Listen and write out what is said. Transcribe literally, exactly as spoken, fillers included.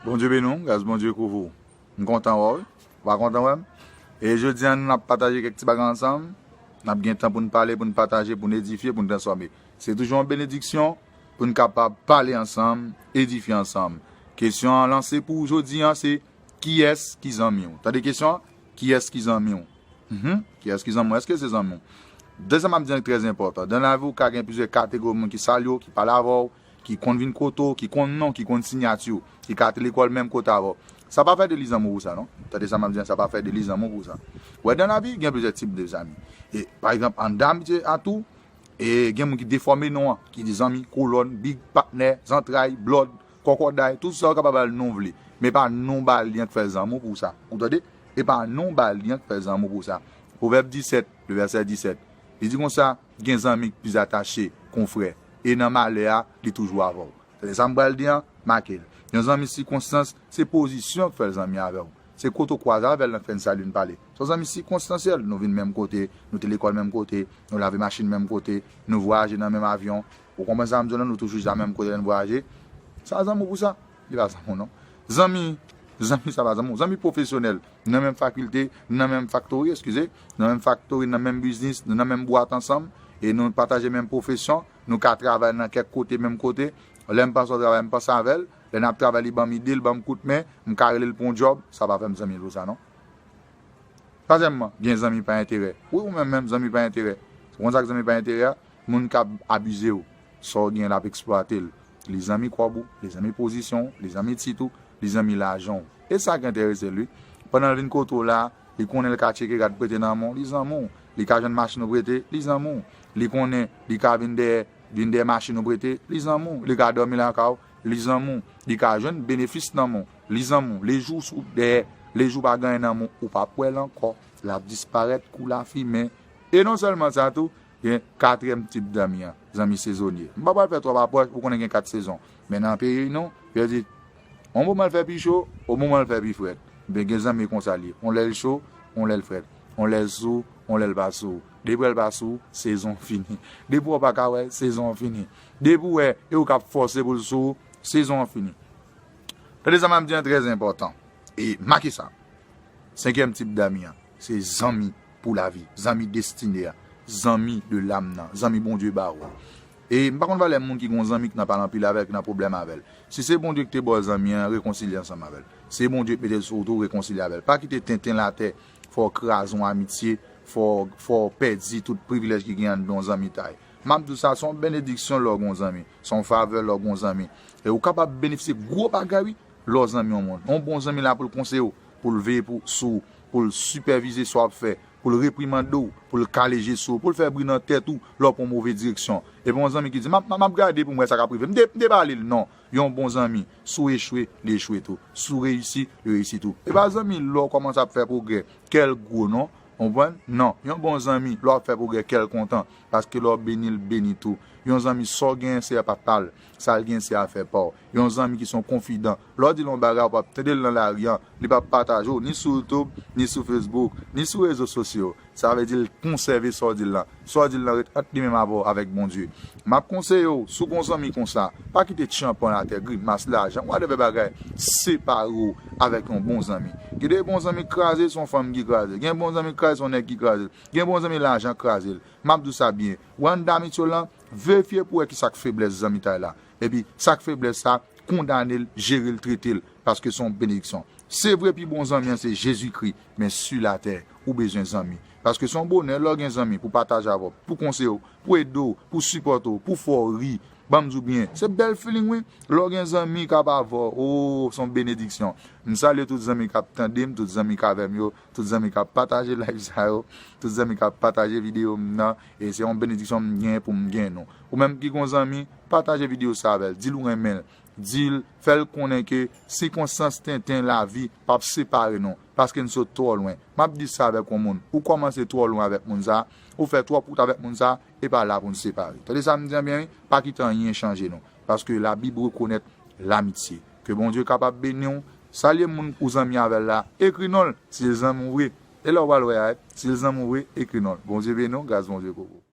Bondye beni w, gras Bondye kouvri w. M kontan wè w wi. Ou pa kontan wè m? E jodi a, nou n ap pataje kèk ti bagay ansanm. N ap gen tan pou n pale, pou n pataje, pou n edifye, pou n transfòme. Se toujou yon benediksyon pou n kapab pale ansanm, edifye ansanm. Kesyon an lanse pou jodi a, se kiyès ki zanmi w? Tande kesyon an, kiyès ki zanmi w? Mhm. Kiyès ki zanmi w? Èske se zanmi w? De sa m ap di an ki trè enpòtan. Dan lavi, ou ka gen plizyè kategori moun ki salye w, ki pale avè w, ki konn vin kote w, ki konn non w, ki konn siyati w, ki ka te lekòl menm kote avè w. Sa pa fè de li zanmi w pou sa, non. Tande sa m ap di an, sa pa fè de li zanmi w pou sa. Ou wè, dan lavi, gen plizyè tip de zanmi. E, pa egzanp, anndan amitye a tou, e gen moun ki defòme non an, ki di zanmi, kolòn, big, patnè, zantray, blòd, kòkòday, tout sa ou kapab ba l non w vle. Men pa non w ba li an k fè zanmi w pou sa. Ou tande? E pa non w ba li an k fè zanmi w pou sa. Pwovèb disèt, le vèsè disèt, li di konsa, gen zanmi ki plis atache ke yon frè, e nan malè a, li toujou avè w. Tande sa m pral di an, make l. Yon zanmi sikonstans, se pozisyon k fè l zanmi avè w. Se kote w kwaze avè l nan fè n salye n pale. Se yon zanmi sikonstansyèl, nou vin menm kote, nou te lekòl menm kote, nou lave machin menm kote, nou vwayaje nan menm avyon. Ou konprann sa m di w la, nou toujou chita menm kote lè n vwayaje. Sa zanmi w pou sa? Li pa zanmi w non. Zanmi, zanmi sa pa zanmi w. Zanmi pwofesyonèl, nan menm fakilte, nan menm faktori, eskize, nan menm faktori, nan menm biznis, nou nan menm bwat ansanm, e nou pataje menm pwofesyon, nou ka travay nan kèk kote, menm kote. Lè m panse w travay, m panse avè l. Lè n ap travay, li ban m ide, li ban m kout men, m ka rele l pou yon djòb, sa pa fè m zanmi l pou sa non. Twazyèmman, gen zanmi pa enterè. Wi, ou menm menm, zanmi pa enterè. Ou konn sa k zanmi pa enterè a? Moun k ap abize w. Sa w gen, l ap eksplwate l. Li zanmi kòb ou, li zanmi pozisyon w, li zanmi tit ou, li zanmi lajan w. E sa k enterese l, wi. Pandan l vin kote w la, li konnen l ka tcheke rad prete nan men w, li zanmi w. Li ka jwenn machin ou prete, li zanmi w. Li konnen li ka vin dèyè, vin dèyè machin ou prete, li zanmi w. Li ka dòmi lakay ou, li zanmi w. Li ka jwenn benefis nan men w, li zanmi w. Lejou sou dèyè, lejou pa gen anyen nan men w, ou p ap wè l ankò. L ap disparèt kou lafimen. E non sèlman sa tou, gen katriyèm tip zanmi an, zanmi sezonye. M pa pral fè twòp apwòch, ou konnen gen kat sezon. Men nan peyi nou, yo di, yon moman l fè pi cho, yon moman l fè pi frèt. Men gen zanmi konsa l ye. Yon lè l cho, yon lè l frèt. Yon lè l sou, yon lè l pa sou. Depi w wè l pa sou w, sezon fini. Depi w pa ka wè l, sezon fini. Depi w wè, e ou k ap fòse pou l sou ou, sezon an fini. Tande sa m ap di an trè enpòtan. E make sa. Senkyèm tip zanmi an, se zanmi pou lavi, zanmi destine a, zanmi de lam nan, zanmi Bondye ba ou an. E m pa konn valè moun ki gon zanmi ki nan pale anpil avè l, ki nan pwoblèm avè l. Si se Bondye ki te ba w zanmi an, rekonsilye ansanm avè l. Si se Bondye ki mete l sou wout ou, rekonsilye avè l. Pa kite tenten latè fè w kraze yon amitye, fè w, fè w pèdi tout privilèj ki gen anndan yon zanmitay. M ap di w sa, se yon benediksyon lè w gen yon zanmi, se yon favè lè w gen yon zanmi. E ou kapab benefisye gwo bagay, wi, lè w zanmi yon moun. Yon bon zanmi la pou l konseye w, pou l veye pou, sou ou, pou l sipèvize sa w ap fè, pou l reprimande w, pou l kale je sou ou, pou l fè bri nan tèt ou lè w pran move direksyon. Epi yon zanmi ki di, "M ap, m ap gade pou m wè sa k ap rive." M de, m debale l, non. Yon bon zanmi, si w echwe, li echwe tou. Si w reyisi, li reyisi tou. E pa zanmi lè w kòmanse ap fè pwogrè, kè l gwo, non. Ou konprann? Non. Yon bon zanmi, lè w ap fè pwogrè, kè l kontan. Paske lè w beni, l beni tou. Yon zanmi, sa w genyen, se pa pa l. Sa l genyen, se afè pa w. Yon zanmi ki se yon konfidan. Lè w di l yon bagay, ou p ap tande l nan lari an. Li p ap pataje w, ni sou YouTube, ni sou Facebook, ni sou rezo sosyo. Sa vle di l konsève sa w di l lan. Sa w di l lan ret ant li menm avè w, avèk Bondye. M ap konseye w, si w gen yon zanmi konsa, pa kite tchanpan latè, grimas, lajan, whatever bagay, separe w avèk yon bon zanmi. Gen de bon zanmi k kraze, se yon fanm ki kraze l. Gen bon zanmi k kraze, se yon nèg ki kraze l. Gen bon zanmi, lajan k kraze l. M ap di w sa byen. Ou anndan amitye w lan, verifye pou w wè ki sa k feblès zanmitay la. Epi, sa k feblès sa, kondane l, jere l, trete l, paske se yon benediksyon. Se vre, pi bon zanmi an se Jezikri, men si latè, ou bezwen zanmi. Paske se yon bonè lè w gen zanmi pou pataje avè w, pou konseye w, pou ede w, pou sipòte w, pou fè w ri. Ban m di w byen, se bèl feeling wi. Lè w gen zanmi k ap avè w, o, se yon benediksyon. M salye tout zanmi k ap tande m, tout zanmi k avè m yo, tout zanmi k ap pataje live sa yo, tout zanmi k ap pataje videyo m nan, e se yon benediksyon m gen pou m gen nou. Ou menm ki gon zanmi, pataje videyo sa avè l, di l ou renmen l, di l, fè l konnen ke sikonstans tenten lavi p ap separe nou, paske n sot twò lwen. M ap di sa avèk yon moun, ou kòmanse twò lwen avèk moun sa, ou fè twòp wout avèk moun sa, e pa la pou n separe. Tande sa m di an byen wi, pa kite anyen chanje nou, paske Labib rekonèt lamitye. Ke Bondye kapab beni w, salye moun ou zanmi avè l la, ekri non l, si l zanmi w vre. E lè w pral wè a, si l zanmi w vre, ekri non l. Bondye beni w, gras Bondye kouvri w.